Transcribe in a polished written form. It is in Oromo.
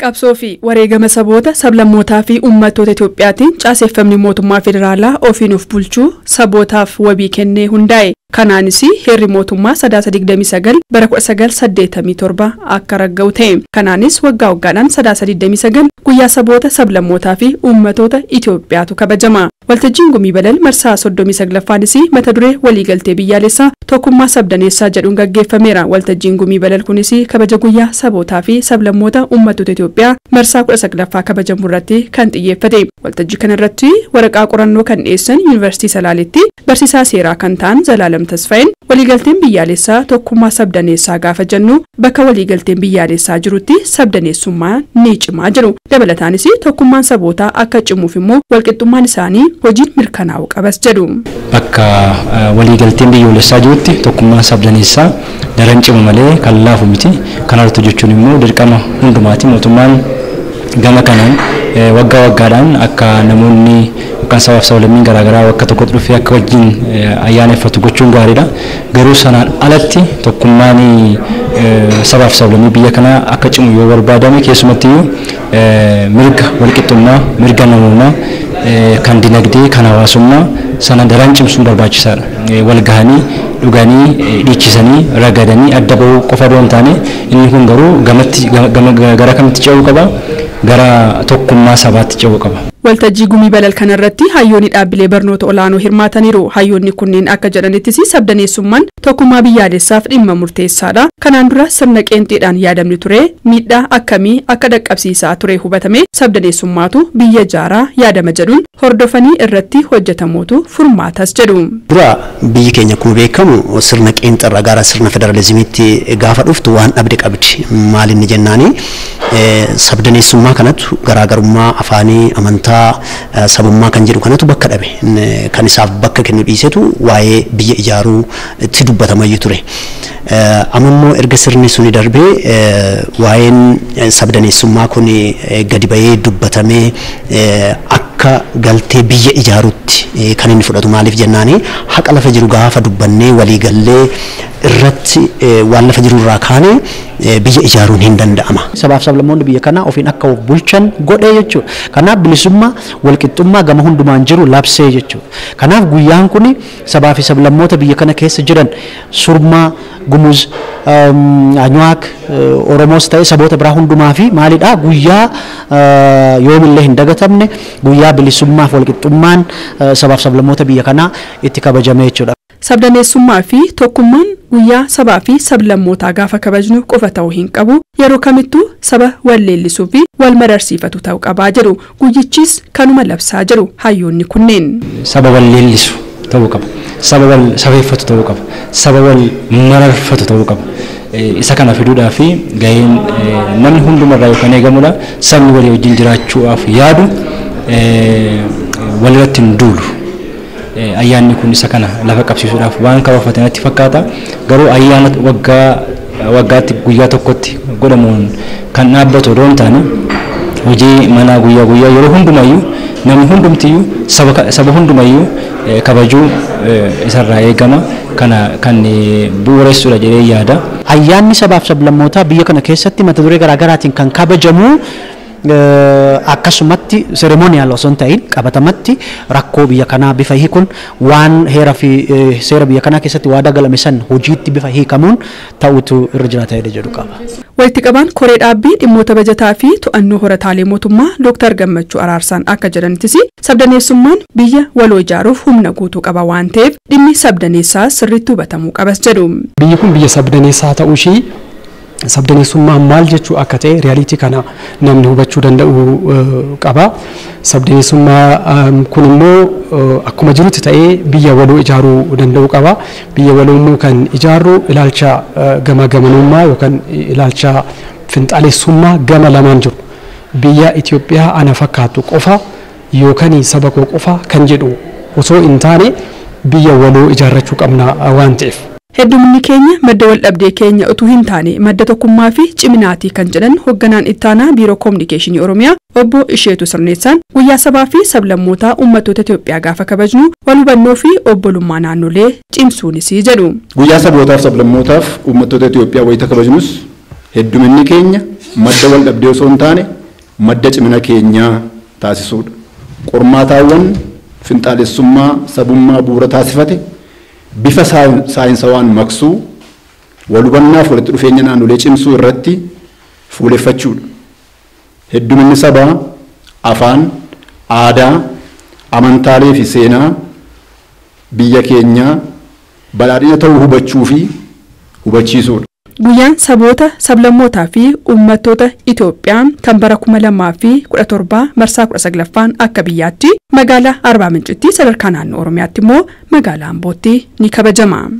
Qabsoo fi wareegama saboota sablammootaa fi uummattoota Itiyoophiyaatiin caaseffamni mootummaa federaalaa ofiin of bulchuu sabootaaf wabii kennee hundaa'e. Kanaanis heerri mootummaa sadaasa 29 bara 1987 akka ragga'u ta'e. Kanaanis waggaa waggaadhaan sadaasa 29 guyyaa saboota sablammootaa fi uummattoota Itiyoophiyaatu kabajama. Waltajjiin gumii balal marsaa 39ffaanis mata duree waliigaltee biyyaalessaa tokkummaa sabdaneessaa jedhuun gaggeeffameera. Waltajjiin gumii balal kunis kabaja guyyaa sabootaa fi sablammoota uummattoota Itiyoophiyaa marsaa 19ffaa kabajamu irratti kan xiyyeeffate. Waltajjii kanarratti waraqaa qorannoo kan dhiyeessan Yuunivarsiitii Salaaleetti barsiisaa seeraa kan ta'an Zalaalam Tasfaayeen waliigalteen biyyaalessaa tokkummaa sabdaneessaa gaafa jennu bakka waliigalteen biyyaalessaa jirutti sabdaneessummaa ni cimaa jiru. Dabalataanis tokkummaan sabootaa akka cimuuf immoo walqixxummaan isaanii hojiin mirkanaa'uu qabas jedhu. Bakka waliigalteen biyyoolessaa jirutti tokkummaan sabdaneessaa daran cimu malee kan laafu miti. Kana irratti hojjechuun immoo dirqama hundumaati. Mootummaan gama kanaan waggaa waggaadhaan akka namoonni yookaan sabaaf sablammiin garaagaraa bakka tokkotti dhufee akka wajjin ayyaaneffatu gochuun gaariidha. Garuu sanaan alatti tokkummaan sabaaf sablammii biyya kanaa akka cimu yoo barbaadame keessumattiyyuu mirga walqixxummaa, mirga namoomaa kan dinagdee, kan hawaasummaa sana daran cimsuun barbaachisaadha. Wal gahanii dhuganii dhiichisanii ragadanii adda bahuu qofa osoo hin taane inni kun garuu gara kamitti ce'uu qaba? Gara tokkummaa sabaatti ce'uu qaba. Waltajjii gumii balal kanarratti hayyoonni dhaabbilee barnoota olaanoo hirmaataniiru. Hayyoonni kunneen akka jedhanittis sabdaneessummaan tokkummaa biyyaalessaaf dhimma murteessaadha. Kanaan dura sirna qeenxeedhaan yaadamni ture miidhaa akkamii akka dhaqqabsiisaa ture hubatame sabdaneessummaatu biyya ijaaraa yaadama jedhuun hordofanii irratti hojjetamuutu furmaatas jedhu. Dura biyyi keenya akkuma beekamu sirna qeenxeerraa gara sirna federaalizimiitti gaafa dhuftu waan dhabde qabdi. Maal inni jennaani sabdaneessummaa kanatu garaagarummaa afaanii, amantaa, sabummaa kan jedhu kanatu bakka dhabe. Kan isaaf bakka kennu dhiisetu waa'ee biyya ijaaruu itti dubbatamayyuu ture. Amma immoo erga sirni suni darbee waa'een sabdaneessummaa kun gadi bahee dubbatamee akka galtee biyya ijaaruutti kan inni fudhatu maaliif jennaani haqa lafa jiru gaafa dubbannee waliigallee irratti waan lafa jiru irraa kaane biyya ijaaruun hin danda'ama. Sabaaf sablammoonni biyya kanaa ofiin akka of bulchan godhee jechuudha. Kanaaf bilisummaa walqixxummaa gama hundumaan jiru labsee jechuudha. Kanaaf guyyaan kun sabaa fi sablammoota biyya kana keessa jiran Surmaa, Gumuz, Anyuwaak, Oromoos ta'e saboota biraa hundumaa fi maalidhaa guyyaa yoomillee hin dagatamne guyyaa bilisummaaf walqixxummaan sabaaf sablammoota biyya kanaa itti kabajame jechuudha. Sabdaneessummaa fi tokkummaan guyyaa sabaa fi sablammootaa gaafa kabajnu qofa ta'uu hin qabu. Yeroo kamittuu saba wal leellisuu fi wal mararsiifatu ta'uu qabaa jedhu. Guyyichis kanuma labsaa jedhu hayyoonni kunneen. Saba wal leellisu ta'uu qaba. Saba wal safeeffatu ta'uu qaba. Saba wal mararfatu ta'uu qaba. Isa kana fiduudhaaf gaheen namni hundumarraa yookaan eegamudha. Sabni walii wajjin jiraachuudhaaf yaadu walirratti hin duulu. Ayyaanni kun isa kana lafa qabsiisuudhaaf waan karoorfate natti fakkaata. Garuu ayyaana waggaa waggaatti guyyaa tokkotti godhamuun kan dhaabbatu odoo hin taane hojii manaa guyyaa guyyaa yeroo hundumayyuu namni hundumtiyyuu saba hundumayyuu kabajuu isarraa eegama. Kana kan bu'uuressuudha jedhee yaada. Ayyaanni sabaaf sablammootaa biyya kana keessatti mata duree garaagaraatiin kan kabajamu akkasumatti seremooniyaal osoo hin ta'in qabatamatti rakkoo biyya kanaa bifa hiikuun waan heera fi seera biyya kanaa keessatti waadaa galame san hojiitti bifa hiikamuun ta'utu irra jiraata jedhu qaba. Walitti qabaan koree dhaabbii dhimmoota bajataa fi to'annoo horataalee mootummaa Dooktar Gammachuu Araarsaan akka jedhanittis sabdaneessummaan biyya waloo ijaaruuf humna guutuu qaba waan ta'eef dhimmi sabdaneessaa sirriitti hubatamuu qabas jedhu. Biyyi kun biyya sabdaneessaa ta'uu ishii sabdaneessummaan maal jechuu akka ta'e riyaalitii kana namni hubachuu danda'u qaba. Sabdaneessummaa kun immoo akkuma jirutti ta'ee biyya waloo ijaaruu danda'u qaba. Biyya waloo immoo kan ijaarru ilaalcha gama gamanummaa yookaan ilaalcha finxaalessummaa gama lamaan jiru. Biyya Itoophiyaa ana fakkaatu qofa yookaan saba koo qofa kan jedhu osoo hin taane biyya waloo ijaarrachuu qabna waan ta'eef. Heddumni keenya madda wal dhabdee keenya utuu hin taane madda tokkummaa fi ciminaatii kan jedhan hoogganaan ittaanaa biiroo koominikeeshinii Oromiyaa obbo Isheetu Sirneessaan guyyaa sabaa fi sablammootaa uummattoota Itoophiyaa gaafa kabajnu wal hubannoo fi obbolummaa naannolee cimsuunis jedhu. Guyyaa sabootaaf sablammootaaf uummattoota Itoophiyaa wayita kabajnus hedduminni keenya madda wal dhabdee osoo hin taane madda cimina keenyaa taasisuudha. Qormaataawwan finxaalessummaa sabummaa bu'uura taasifate bifa saayinsawaan maqsuu, wal hubannaaf walitti dhufeenya naannolee cimsuu irratti fuuleffachuudha. Hedduminni sabaa, afaan, aadaa, amantaalee fi seenaa biyya keenyaa badhaadhina ta'uu hubachuu fi hubachiisuudha. Guyyaan saboota, sablammootaa fi uummattoota Itoophiyaa kan bara 2017 marsaa 19ffaan akka biyyaatti magaalaa Arbaa Mincitti, sadarkaa naannoo Oromiyaatti immoo magaalaa Ambootti ni kabajama.